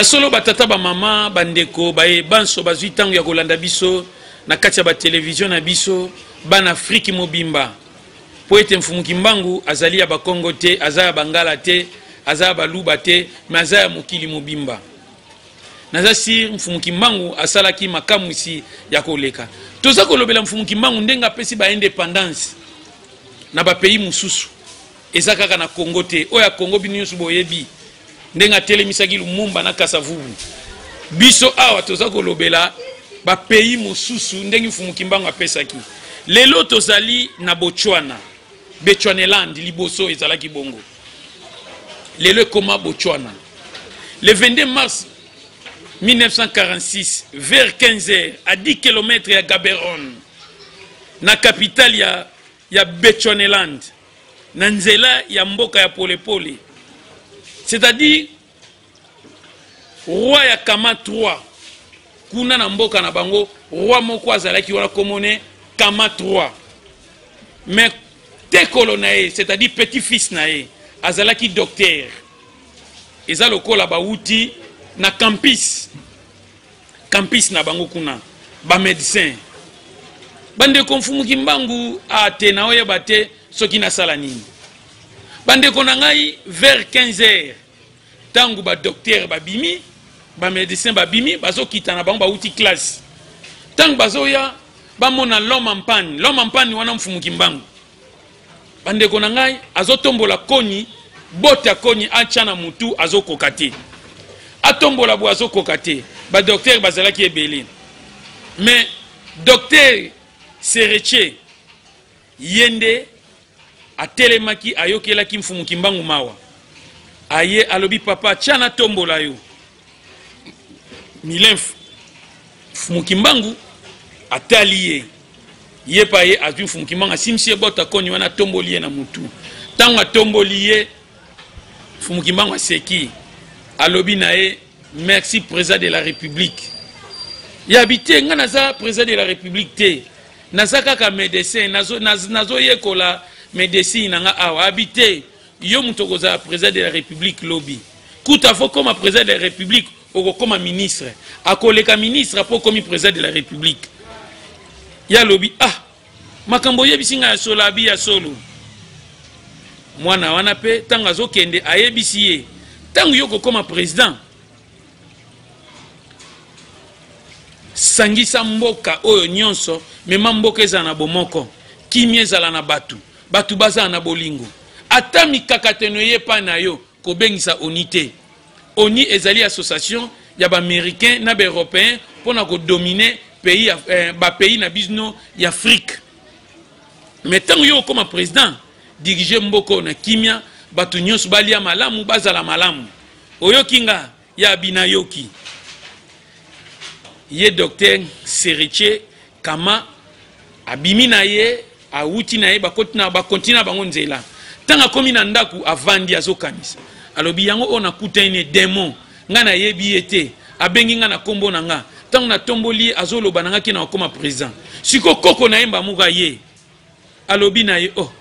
Ya solo, batata, bamama, bandeko, baye banso bazwi ntango ya kolanda biso na kati ya batelevizio na biso, bana Afriki mobimba, mpo ete Mfumu Kimbangu azali ya Bakongo te, aza ya Bangala te, aza ya Baluba te, me aza ya mokili mobimba. Naza sir Mfumu Kimbangu asalaki makamwisi ya koleka. Toza kolobela Mfumu Kimbangu ndenge apesi ba independance na bapays mosusu, eza kaka na Congo te. Oyo ya Congo bino nyonso boyebi ndenge atelemisaki Lumumba na Kasavubu. Biso awa toza kolobela bapays mosusu ndenge Mfumu Kimbangu apesaki. Lelo tozali na Botswana, Bechuanaland liboso ezalaki bongo, lelo ekoma Botswana. Le 22 mars 1946 vers 15 heures, à 10 km ya Gaborone, na capitale ya Bechuanaland, na nzela ya mboka ya polepole, c'est-à-dire roi ya Kama 3 kuna na mboka na bango, roi moko azalaki wana komone Kama 3, mais tekolo na ye, c'est-à-dire petit-fils na ye, azalaki docteur. Eza lokola bawuti na campus na bango kuna, bamédecin. Bandeko, Mfumu Kimbangu ate na oyeba te soki nasala nini. Bandeko na ngai, vers 15 heures, ntango badocteur babimi, bamédecin babimi, bazokita na bango, bawuti classe, ntango bazoya, bamona l'homme en panne. L'homme en panne wana Mfumu Kimbangu. Bandeko na ngai, azotombola koni, bota koni atya na mutu, azokoka te, atombola boye, azokoka te. Badocteur bazalaki ebele, mais docteur Seretier ye nde atelemaki, ayokelaki Mfumu Kimbangu mawa, aye alobi: "Papa, tia natombola yo." Milemfu Mfumu Kimbangu atali ye, ye pa ye azwi Mfumu Kimbangu, asimisi ye bota koni wana, atomboli ye na mutu. Ntango atomboli ye, Mfumu Kimbangu aseki, alobi na ye: "Merci, président de la République." Yabi te, ngai naza président de la République te, naza kaka médecin, nazoyekola médecine na nga awa. Abi te, yo moto okozala président de la République lobi. Kuta fo koma président de la République, okokoma ministre, akoleka ministre mpo okomi président de la République. Ye alobi: "Ah, makambo oyebisi ngai ya solo?" Abi: "Ya solo." Mwana wana mpe ntango azokende, ayebisi ye: "Ntango yo kokoma président, sangisa mboka oyo nyonso, mema mboka ezala na bomoko, kimia ezala na bato, bato bazala na bolingo. Ata mikakatano eye epai na yo, kobengisa ONU te." ONU ezali association ya baaméricain na baeuropéen mpona kodominer pays, bapays na bino ya Afrique. Mais ntango yo okóma président, dirige mboka oyo na kimia, bato nyonso balia malamu, bazala malamu. Oyoki nga?" Ya bina yoki. Ye docteur Seretier Kama abimi na ye, awuti na ye, bakoti na bakontina na bango nzela. Ntango akomi na ndako, avandi, azokanisa, alobi: "Yango oyo nakutani ne démon, ngai nayebi ye te, abengi ngai na nkombo na nga, ntango natomboli ye, azoloba na nga ke na okóma président." Sikoyo koko na ye mbamuka ye alobi na ye: "Oh,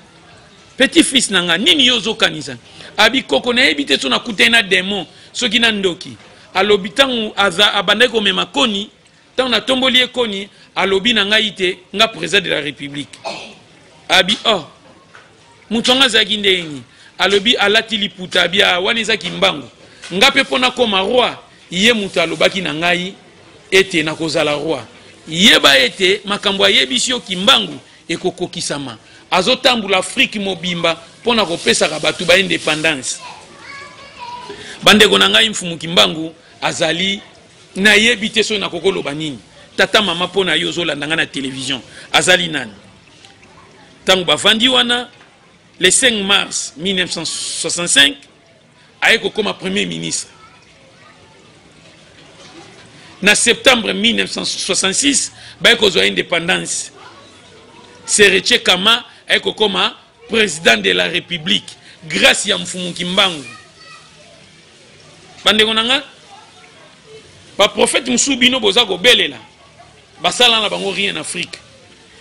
petit fils na nga, nini yo ozokanisa?" Abi: "Koko, nayebi te so nakutani na démon, soki na ndoki. Alobi ntango abandaki komema koni, ntango natomboli ye koni, alobi na ngai te nga président de la République." Abi: "Oh, moto yango azalaki ndenge nini?" Alobi: "Alati liputa." Abi: "Ah, wana eza Kimbangu. Nga mpe mpo nakóma roi, ye moto alobaki na ngai ete nakozala roi. Yeba ete makambo ayebisi yo Kimbangu ekokokisama. Azotambola Afrike mobimba mpo na kopesaka bato ba indépendance." Bandeko na ngai, Mfumu Kimbangu azali, nayebi te soki nakokoloba nini. Tata, mama, mpo na yo ozolanda ngai na télévision, azali nani? Ntango bavandi wana, le 5 mars 1965, aye kokóma premier ministre. Na septembre 1966, baye kozwa indépendance. Seretier Kama aye kokóma président de la République grâce ya Mfumu Kimbangu. Bandeko na nga, baprofete mosusu bino boza kobelela, basala na bango rien na Afrique,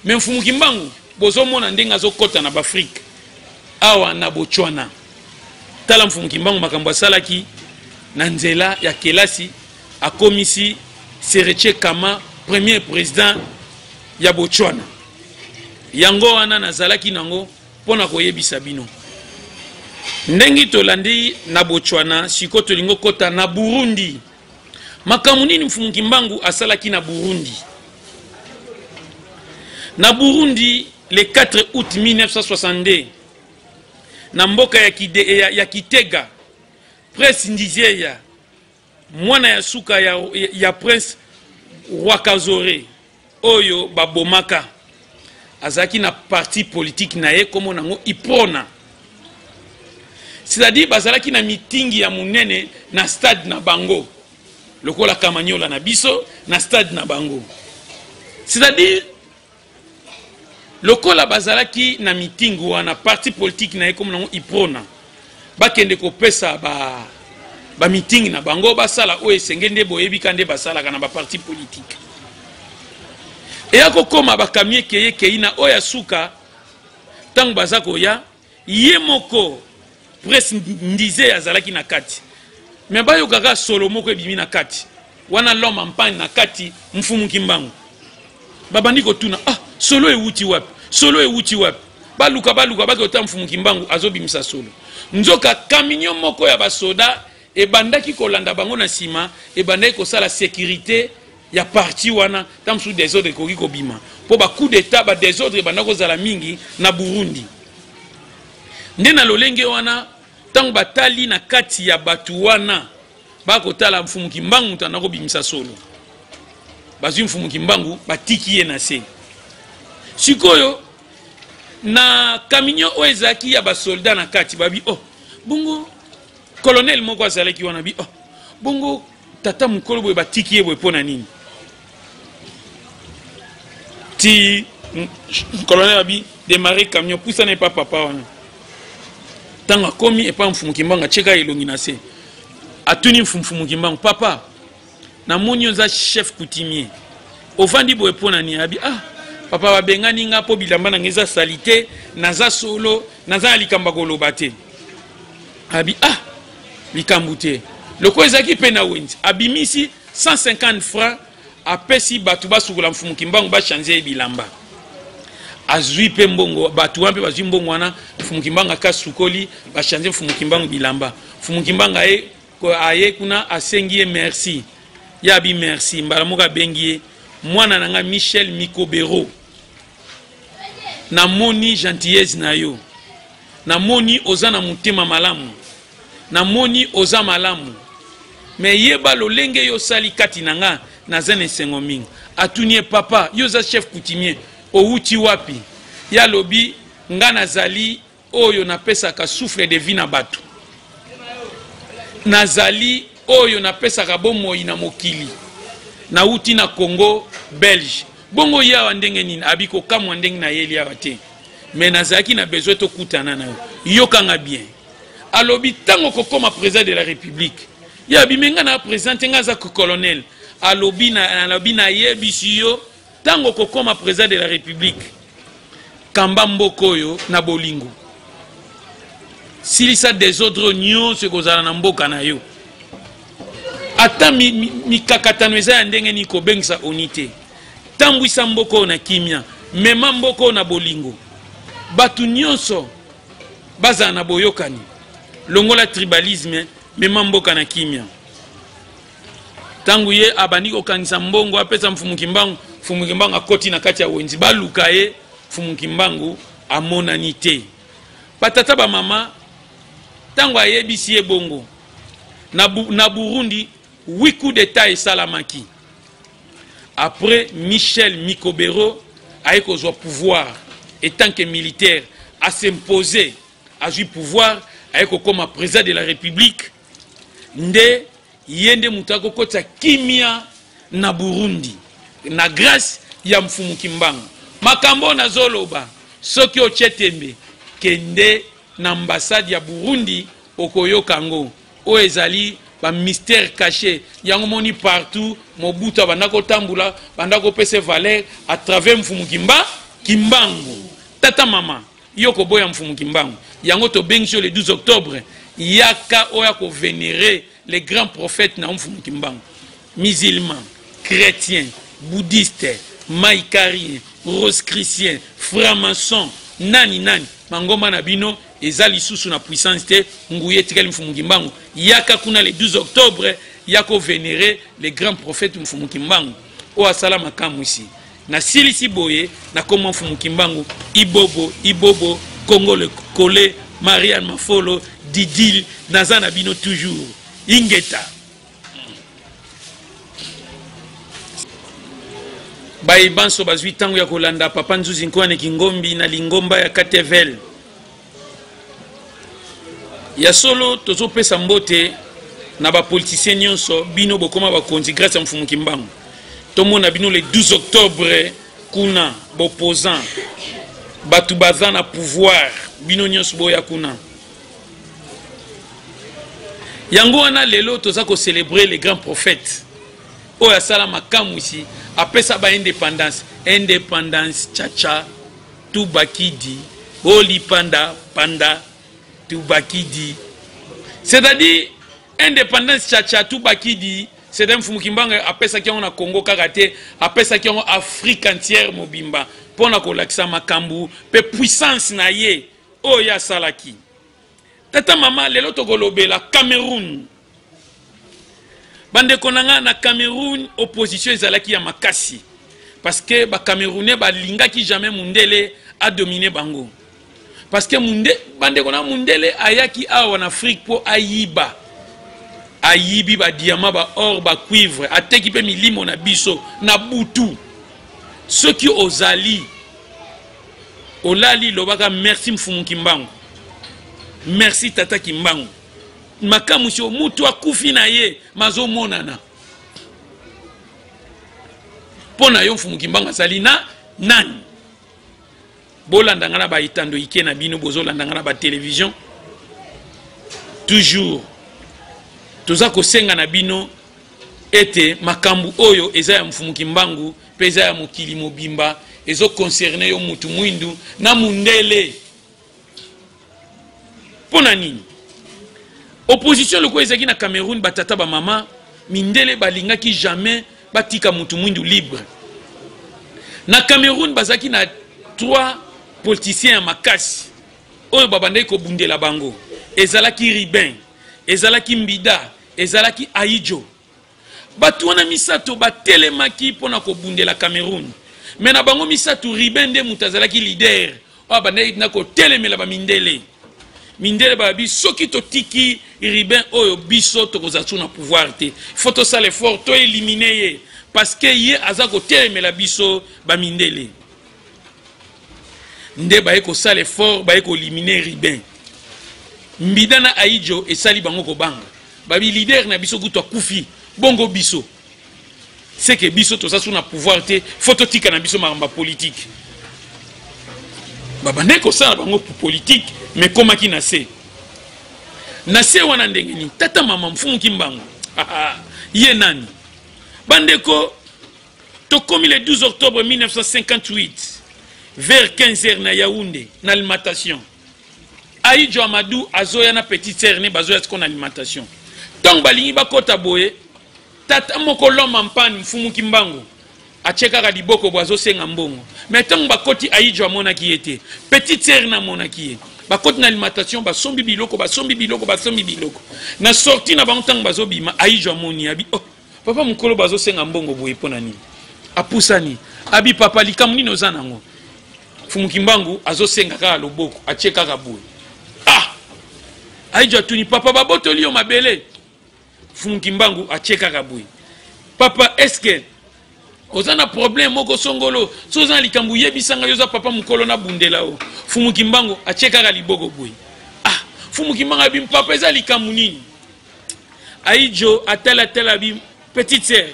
mais Mfumu Kimbangu bozomona ndenge azokɔta na baafrike awa na Botswana. Tala Mfumu Kimbangu, makambo asalaki. Na nzela ya kelasi akomisi Seretse Khama premier president ya Botswana. Yango wana nazalaki nango mpo na koyebisa bino ndenge tolandi na Botswana. Sikoyo tolingi okota na Burundi. Makambo nini Mfumu Kimbangu asalaki na Burundi? Na Burundi, le 4 août 1962, na mboka ya, Kide, ya, ya Kitega, Prince Ndizeya, mwana ya suka ya, ya Prince Rwakazore oyo babomaka, azalaki na parti politique na ye kombo nango Iprona. C'est-à-dire bazalaki na mitingi ya monene na stade na bango, lokola Kamanyola na biso na stade na bango. C'est-à-dire lokola bazalaki na mitingi wana, parti politique na ye kombo nango Iprona, bakende kopesa ba ba meeting na bango, basala oyo esengeli nde boyebi ka nde basalaka na ba parti politique. Eya kokoma bakamio ekeye ekei na oyo ya suka, ntango baza koya, ye moko Prince Ndize azalaki na kati, me bayokaka solo moko ebimi na kati wana, l'homme en panne na kati, Mfumu Kimbangu. Babandi kotuna, ah, solo ewuti wapi? Solo ewuti wapi? Baluka baluka, bake ota Mfumu Kimbangu azobimisa solo. Nzoka camion moko ya basoda ebandaki kolanda bango na nsima, ebandaki kosala sécurité ya parti wana. Ntango mosusu désordre ekoki kobima mpo ba coup d'état, ba désordre ebanda kozala mingi na Burundi. Nde na lolenge wana, ntango batali na kati ya bato wana, bakotala Mfumu Kimbangu moto anda kobimisa solo. Bazwi Mfumu Kimbangu, batiki ye na se. Sikoyo na camion oyo ezalaki ya basoldat na kati, babi oh bongo colonel moko azalaki wana, bi oh bongo tata mokolo boye batiki ye boye mpo na nini? Ti colonel abi démarrer camion, pusana epa papa wana. Ntango akomi epa Mfumu Kimbangu, atieka elongi na se, atuni Mfumu Kimbangu: papa, namoni oza chef coutumier, ovandi boye mpo na nini? Abi ah papa, babengani nga mpo bilamba na nga eza salite, naza solo, naza na likambo ya koloba te. Abi ah, likambo te, lokola ezalaki mpe na wenze, abimisi 150 francs, apesi bato basukola Mfumu Kimbangu, bachange ye bilamba. Azwi mpe mbongo, bato wana mpe bazwi mbongo wana. Mfumu Kimbangu akasukoli, bachange Mfumu Kimbangu bilamba. Mfumu Kimbangu aye, aye kuna, asengi ye merci, ye abi merci. Mbala moko abengi ye: mwana na nga Michel Mikobero, namoni gentillesse na yo, namoni oza na motema malamu, namoni oza malamu, me yeba lolenge yo osali kati na nga, naza na esengo mingi. Atuni ye: papa, yo oza chef coutumier, owuti wapi? Ye alobi: nga nazali oyo napesaka souffle de vie na bato, nazali oyo napesaka bomoi na mokili, nawuti na Congo belge. Bongo ye awa ndenge nini? Abi kokamwa ndenge nayeli awa te, me nazalaki na besoin tokutana na yo, yokanga bien. Alobi ntango kokoma président de la République, ye abi me nga na président te, nga aza colonel. Alobi alobi nayebisi yo, ntango kokoma président de la République, kamba mboka oyo na bolingo, silisa désordre nyonso ekozala na mboka na yo, ata mikakatano mi, mi eza ya ndenge nini, kobengisa oni te, tambwisa mboka oyo na kimia, mema mboka oyo na bolingo, bato nyonso bazala na boyokani, longola tribalisme, mema mboka na kimia. Ntango ye abandi kokangisa mbongo apesa Mfumu Kimbangu, Mfumu Kimbangu akoti na kati ya wenzi, baluka ye, Mfumu Kimbangu amonani te. Batata bamama, ntango ayebisi ye bongo, na, bu, na Burundi 8 coups d'état esalamaki. Après Michel Mikobero aye kozwa pouvoir etant que militaire, as'impose, azwi pouvoir, aye kokoma président de la République. Nde ye nde moto akokotisa kimia na Burundi na grâce ya Mfumu Kimbangu. Makambo oyo nazoloba, soki otie tembe, kende na ambassade ya Burundi, okoyoka yango. Oyo ezali bamystère caché. Yango moni partout Mobutu abanda kotambola, banda kopesa valeur à travers Mfumu Kimba Kimbangu. Tata mama, yo koboya Mfumu Kimbangu? Yango tobengisi yo le 12 octobre, yaka oyo akovénérer. le grand prophète na Mfumu Kimbangu. Musulman, chretien, bouddhiste, maikarien, rosicrucien, franc-maçon, nani nani, mangomba na bino eza lisusu na puissance te, nguya etikali Mfumu Kimbangu. Yaka kuna le 12 octobre, yako venerer le grand prophète Mfumu Kimbangu oyo asala makamwisi. Nasilisi boye na kombo Mfumu Kimbangu, Ibobo, Ibobo, Congo le Kole, Marianne Mafolo, Didil, naza na bino toujours. Ingeta. Baye banso bazwi ntango ya kolanda Papa Nzuzi Nkoane Kingombi na lingomba ya KTVL. Ya solo tozopesa mbote na ba politiciens nyonso, bino bokoma bakonzi grâce ya Mfumu Kimbangu. Tomona bino le 12 octobre kuna b'opposants, bato baza na pouvoir, bino nyonso boya kuna. Yango wana lelo toza ko celebrer le grand prophète oyo asala makamwisi, apesa ba independance, independance chacha tubakidi bolipanda panda tubakidi, c'est-à-dire independance chacha tubakidi. C'est un Mfumu Kimbangu apesaki yango na Congo kaka te, apesaki yango Afrique entière mobimba mpona kolakisa makambo mpe puissance na ye oyo ye asalaki. Tata mama, lelo tokolobela Cameroun. Bandeko na nga, na Cameroun opposition ezalaki ya makasi parce que ba Camerounais balingaki jamais mundele a dominer bango, parce que munde, bandeko na mundele ayaki awa na Afrique po ayiba, ayibi ba diamant, ba or, ba cuivre, ateki pe milimo na biso na butu. Soki ozali olali, lobaka merci Mfumu Kimbangu, merci Tata Kimbangu. Makamwisi oyo mutu akufi na ye mazomonana mpo na yo. Mfumu Kimbangu azali na nani? Bolanda nga na ba etando ike na bino, bozolanda nga na ba television toujours. Toza kosenga na bino ete makambo oyo eza ya Mfumu Kimbangu mpe eza ya mokili mobimba, ezo concerne yo mutu mwindu na mundele. Mpo na nini opposition lokola ezalaki na Cameroun? Batata ba mama, mindele balingaki jamais batika mutu mwindu libre. Na Cameroun bazalaki na 3 politiciens ya makasi oyo babandaki kobundela bango. Ezalaki Ribin, ezalaki Mbida, ezalaki Ahidjo. Bato wana misato batelemaki mpo na kobundela Cameroun. Me na bango misato, Ribin nde moto azalaki leader oyo abandaki na kotelemela ba mindele. Mindele balobi soki totiki Ribin oyo biso tokozala su na pouvoir te, faut tosala effort to éliminer ye parce que ye aza kotelemela biso ba mindele. Nde baye kosala effort, baye koeliminer Ribin. Mbida na Ahidjo esali bango kobanga. Babi leader na biso kutu akufi, bongo biso c'est que biso toza su na pouvoir te, faut totika na biso makambo ya politique. Babandaki kosala bango politique, mais komaki na se na se wana ndenge nini? Tata mama Mfumu Kimbangu ye nani? Bandeko, tokomi le 12 octobre 1958 vers 15 heures na Yaoundé na alimentation. Ahidjo Amadou azoya na petite sœur ne bazoya siko na alimentation. Ntango balingi bakota boye, tata moko l'homme en panne Mfumu Kimbangu atie kaka liboko bo azosenga mbongo. Mais ntango bakoti, Ahidjo amonaki ye te, petite sœur na amonaki ye. Bakoti na alimentation, basombi biloko, basombi biloko, basombi biloko. Na sortie na bango, ntango bazobima, Ahidjo amoni, abi oh papa mokolo bazosenga mbongo boye mpo na nini? Apusani, abi papa likambo nini oza nango? Mfumu Kimbangu azosenga kaka loboko, atie kaka boye. Ah! Ahidjo atuni papa babotoli yo mabele? Mfumu Kimbangu atie kaka boye. Papa, est-ce que oza na problème moko songolo? So oza na likambo yebisanga, yo oza papa mokolo na bundela o. Mfumu Kimbangu atie kaka liboko boye. Ah! Mfumu Kimbangu abi papa eza likambo nini? Ahidjo atala atala abi petite sœur,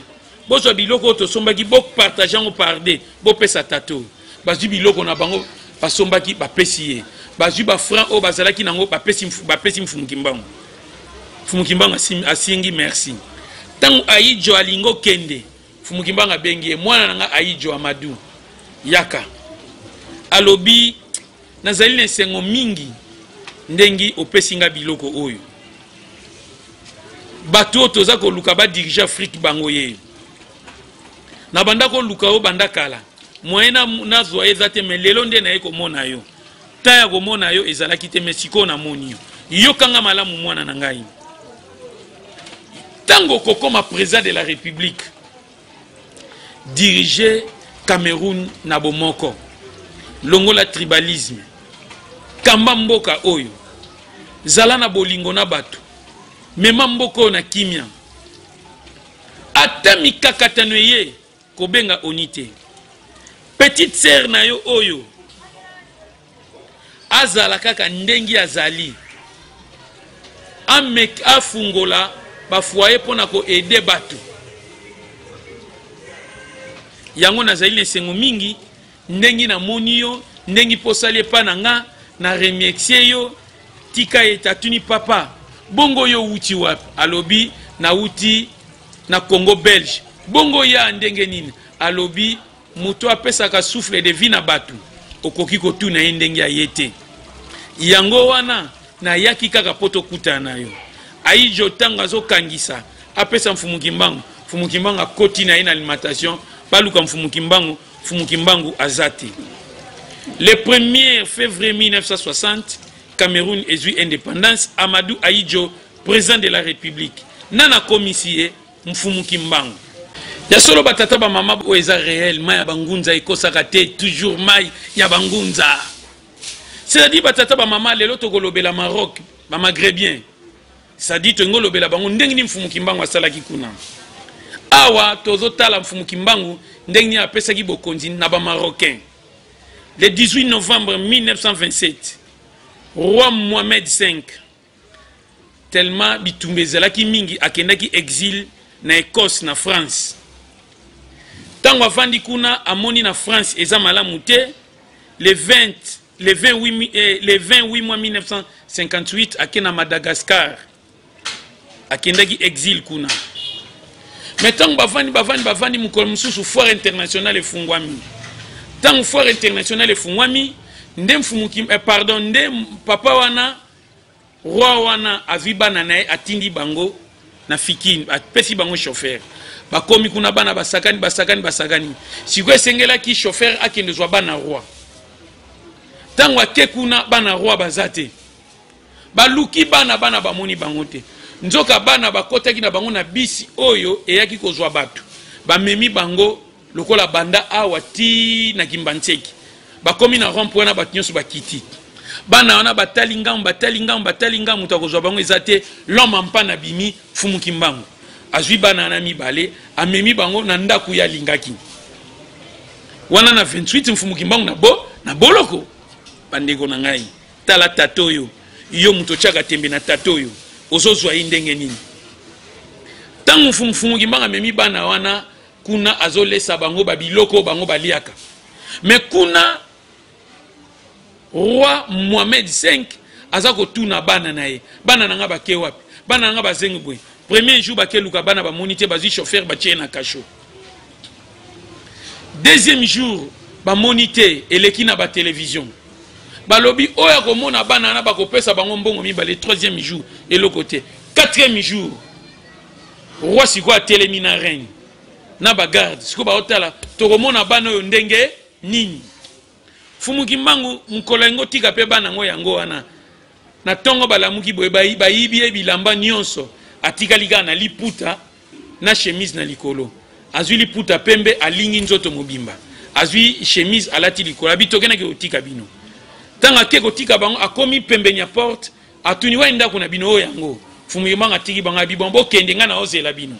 bozwa biloko oyo tosombaki, bopartage yango par deux, bopesa tato. Bazwi biloko na bango basombaki, bapesi ye. Bazwi ba franc oyo bazalaki nango, bapesi Mfumu Kimbangu. Mfumu Kimbangu asingi merci. Ntango Ahidjo alingi okende, Mfumu Kimbangu abengi ye, mwana na nga Ahidjo Amadou, yaka. Alobi nazali na esengo mingi ndenge opesi nga biloko oyo. Bato oyo toza koluka badirige Afrique bango ye. Na banda koluka yo banda kala. Moyen nazwa ye eza te, mais lelo nde naye komona yo. Temps ya komona yo ezalaki te, mais sikoyo namoni yo. Yokanga malamu mwana na ngai. Tango okokoma président de la République, diriger Cameroun na bomoko, longola tribalisme, kamba mboka oyo, zala na bolingo na bato, mema mboka oyo na kimia. Ata mikakatano eye, kobenga oni te. Petite sœur na yo oyo azala kaka ndenge azali, amek afungola ba foyer mpo na ko aider bato. Yango nazali na esengo mingi ndenge namoni yo, ndenge mpo osali epa na nga, na remercier yo. Tika ete atuni papa, bongo yo owuti wapi? Alobi nawuti na Congo belge. Bongo ya ndenge nini? Alobi moto apesaka souffle de vie na bato, okoki kotuna ye ndenge aye te. Yango wana nayaki kaka mpo tokutana na yo. Ahidjo ntango azokangisa apesa Mfumu Kimbangu, Mfumu Kimbangu akoti na ye na alimentation, baluka Mfumu Kimbangu, Mfumu Kimbangu aza te. Le 1er février 1960, Cameroun ezwi indépendance, Amadou Ahidjo président de la République. Nani akomisi ye? Mfumu Kimbangu. Ya solo ba tata ba mama, oyo eza réel, mai ya bangunza ekosaka te, toujours mai ya bangunza. C'est-à-dire ba tata ba mama, lelo tokolobela Maroc, ba Maghrébiens. C'est-à-dire tolingi olobela bango ndenge nini Mfumu Kimbangu asalaki kuna. Awa tozotala Mfumu Kimbangu ndenge nini apesaki bokonzi na ba Marocains. Le 18 novembre 1927, roi Mohamed V, tellement bitumba ezalaki mingi, akendaki exil na Écosse na France. Tango avandi kuna, amoni na France eza malamu te. Le 20, le 28, eh, le 28 mois 1958 ake na Madagascar, akendaki exil kuna. Mais tango bavandi, bavandi, bavandi, mokolo mosusu foire internationale efungwami. Tango foire internationale efungwami, nde mfumu Kim, eh, pardon, nde papa wana, roi wana azwi bana na ye, atindi bango na Fikine, apesi bango chauffeur. Bakomi kuna, bana basakani, basakani, basakani. Sikoyo esengelaki chauffeur akende zwa bana roi. Tango ake kuna, bana roi baza te. Baluki bana, bana bamoni bango te. Nzoka bana bakotaki na bango na bisi oyo eyaki kozwa bato. Bamemi bango lokola banda awa ti na Kimbanseke. Bakomi na rond-point wana, bato nyonso bakiti. Bana wana batali ngambo, batali ngambo, batali ngambo, moto akozwa bango eza te. L'homme en panne abimi, Mfumu Kimbangu azwi bana wana mibale, amemi bango na ndako ye alingaki. Wana na 28 Mfumu Kimbangu na bo, na boloko. Bandeko na ngai, tala tata oyo, yo moto otiaka tembe na tata oyo, ozozwa ye ndenge nini? Tango Mfumu Kimbangu amemi bana wana kuna, azolesa bango ba biloko bango baliaka. Mais kuna roi Mohamed V aza kotuna bana na ye, bana na nga bake wapi? Bana na nga bazengi boye. Premier jour bake luka bana bamoni te, bazwi chauffeur batie na cachot. Deuxième jour bamoni te, eleki na ba télévision. Balobi oyo akomona bana na bakopesa bango mbongo mibale. Troisième jour eloko te. Quatrième jour roi sikoyo atelemi na reine na ba garde, sikoyo baotala tokomona bana oyo ndenge nini. Mfumu Kimbangu mokolo yango tika pe bana yango yango wana na tongo balamuki boye, bayibi ye bilamba nyonso, atikali kaka na liputa na chemise na likolo. Azwi liputa pembe, alingi nzoto mobimba, azwi chemise alati likolo, abi tokenaki kotika bino. Ntango ake kotika bango, akomi pembeni ya porte, atuni wapi ndako na bino oyo yango. Mfumu Kimbangu atiki bango, abi bon bokende, ngai naozela bino.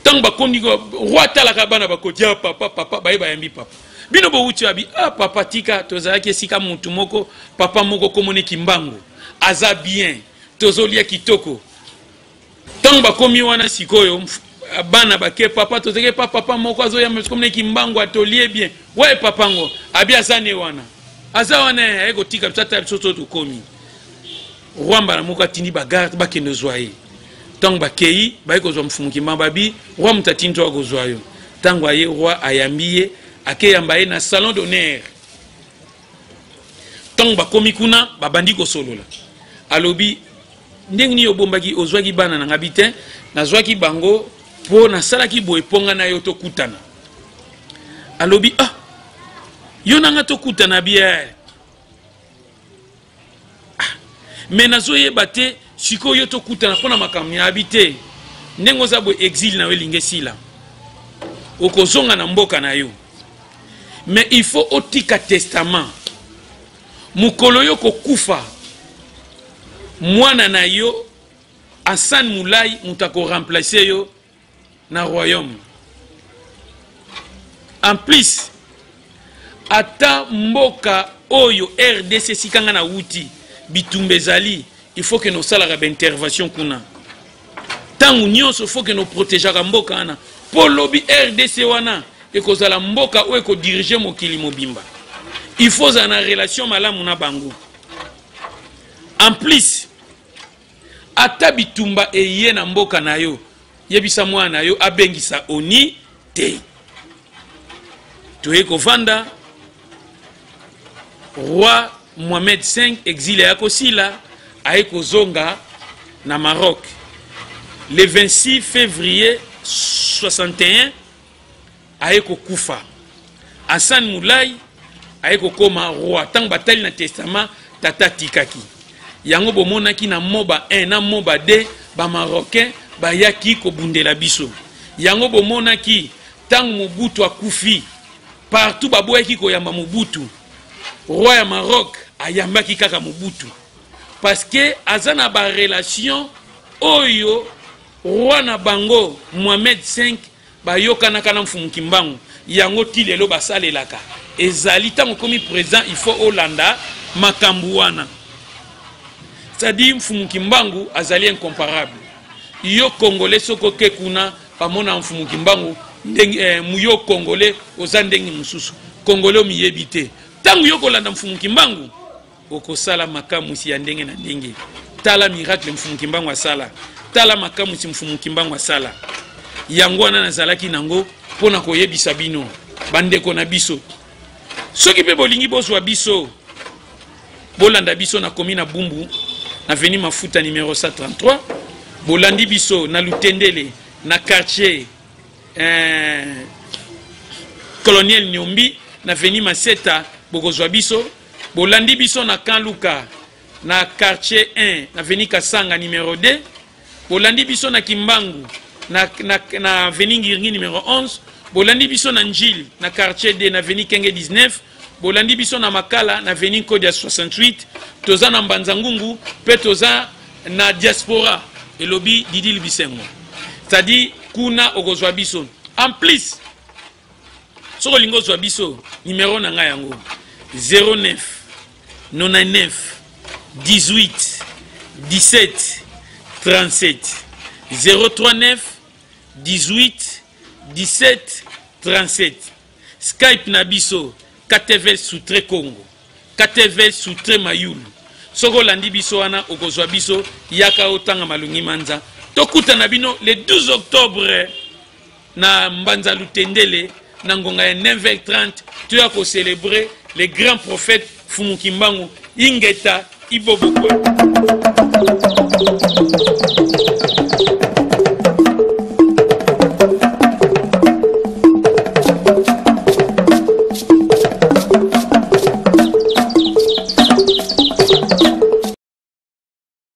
Ntango bakondi, roi atalaka bana bakoti, ah, papa, papa, baye bayambi papa. Bino bowuti abi, ah, papa tika, tozalaki esika mutu moko, papa moko komone Kimbangu, aza bien, tozolia kitoko. Ntango bakomi wana sikoyo, bana bake, papa tozalaki pa papa moko azoyamba biso komone Kimbangu, atolie bien. Waye papa ngo, abi aza ne wana. Aza wana, aye kotika biso, ata biso to tokomi. Roi mbala moko atindi ba garde bakende kozwa ye. Ntango bakei, baye kozwa Mfumu Kimbangu, babi roi moto atindi to akozwa yo. Ntango aye, roi ayambi ye, akeyamba ye na salon d'honneur. Ntango bakomi kuna, babandi kosolola. Alobi Ndenge nini obombaki, ozwaki bana na ngai te? Nazwaki bango mpo nasalaki boye mpo ngai na yo tokutana. Alobi, ah, yo na ngai tokutana bien. Ah, me nazoyeba te sikoyo yo tokutana mpo na makambo ya abi te. Ndenge oza boye, exile na yo elingi esila, okozonga na mboka na yo, mais il faut otika testament. Mokolo yo kokufa, mwana na yo Hassan Moulay moto akoremplace yo na royaume. En plus, ata mboka oyo RDC esika nga nawuti, bitumba ezali, il faut que nosalaka baintervention kuna ntango nyonso, faut que noprotegeaka mboka wana, mpo lobi RDC wana ekozala mboka oyo ekodirige mokili mobimba. Il faut ozala na relation malamu na bango. En plus, ata bitumba eye na mboka na yo, yebisa mwana na yo abengisa oni te. Toye kovanda, roi Mohamed V, exile ya kosila, aye kozonga na Maroc le 26 février 61, aye kokufa. Hassan Moulay aye kokoma roi. Ntango batali na testament tata atikaki yango, bomonaki na Moba 1 na Moba 2, Bamarocain bayaki kobundela biso. Yango bomonaki ntango Mobutu akufi, partout baboyaki koyamba Mobutu, roi ya Maroc ayambaki kaka Mobutu, parce que aza na barelation oyo roi na bango Mohamed V bayokanaka na Mfumu Kimbangu. Yango ti lelo basalelaka. Ezali ntango okomi président, il faut olanda makambo wana. C'est-à-dire Mfumu Kimbangu azali incomparable. Yo Congolais, soki oke kuna, bamona Mfumu Kimbangu ndenge yo Congolais oza ndenge mosusu. Congolais omiyebi te. Ntango yo kolanda Mfumu Kimbangu, okosala makamwisi ya ndenge na ndenge. Tala miracle Mfumu Kimbangu asala, tala makamwisi Mfumu Kimbangu asala. Yango wana nazalaki nango mpo na koyebisa bino, bandeko na biso. Soki mpe bolingi bozwa biso, bolanda biso na komi na Bumbu, na veni Mafuta numero 133. Bolandi biso na Lutendele, na quartier Colonel Nyombi, na veni Maseta, bokozwa biso. Bolandi biso na Kanluka, na quartier 1, na veni Kasanga numero 2. Bolandi biso na Kimbangu, na veni Ngiringi numero 11. Bolandi biso na Njili, na quartier 2, na veni Kenge 19. Bolandi biso na Makala, na veni Nkodia 68. Toza na Mbanza Ngungu mpe toza na diaspora, elobi Didi Libisengo. C'est-à-dire kuna okozwa biso. En plus, soki olingi ozwa biso, numero na ngai yango 09 99 18 17 37, 039 18 17 37. Skype na biso KTV Sutre Congo, KTV Sutre Mayulu. Soki olandi biso wana, okozwa biso. Yaka otanga malongi manza. Tokutana bino le 12 octobre na Mbanza Lutendele na ngonga ya 9h30, toya kocélébrer le grand prophète Fumu Kimbangu. Ingeta, ibobokwa.